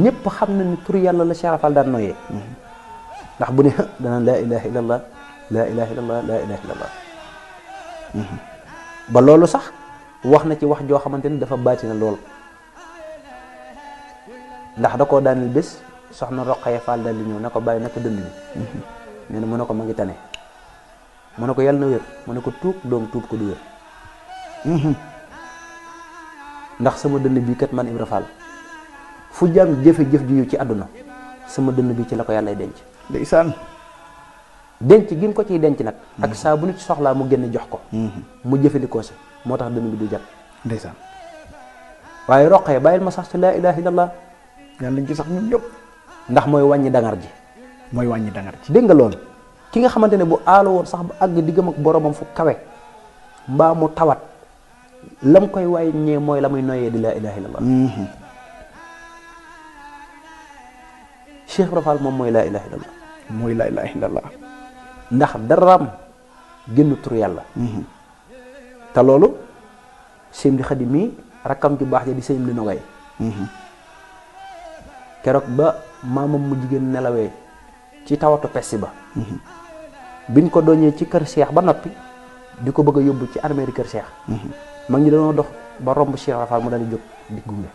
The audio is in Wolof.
ñëpp xam na ni tur yàlla la Cheikh Rafal daan noyee ndax bu ne dana laa ilaha illallah laa ilaha illallah laa ilaha illallah ba loolu sax wax na ci wax joo xamante ni dafa baati na lool ndax da koo daanil bés soxna Roqaya Fall daal di ñëw na ko bàyyi naka dënd bi nee na mu ne ko ma ngi tane mu ne ko yàlla na wér mu ne ko tuub doom tuub ko du wér ndax sama dënd bi kat man Ibra Fall fu jàmm jëfe-jëf ji yu ci àdduna sama dënd bi ci la ko yàllay denc ndeysaan denc gi mu ko ciy denc nag ak saa bu nit soxlaa mu génn jox ko mu jëfandikoo si moo tax dënd bi du jàpp ndeysaan waaye Roqaya bàyyil ma sax ci laa ilaha illallah yàlla nañ ci sax ñun ñëpp ndax mooy wàññi dangar ji mooy wàññi dangar ci dégg nga loolu ki nga xamante ne bu aalo woon sax ba àgg diggam ak boromam fu kawe mbaa mu tawat lam koy wàññee mooy la muy noyyee di laa ilaha illallah Cheikh Ibra Fall moom mooy laa ilaha illallah mooy laa ilaha illallah ndax daraam génn tur yàlla te loolu sëñ di Xadi mii rakkam ju baax ja di sëñ di Nogay keroog ba maamam mu jigéen nelawee ci tawatu pesti ba biñ ko doñee ci kër Cheikh ba noppi di ko bëgg a yóbbu ci armeeri kër Cheikh mag ñi dañoo dox ba romb Cheikh Ibra Fall mu daal di jóg di gunge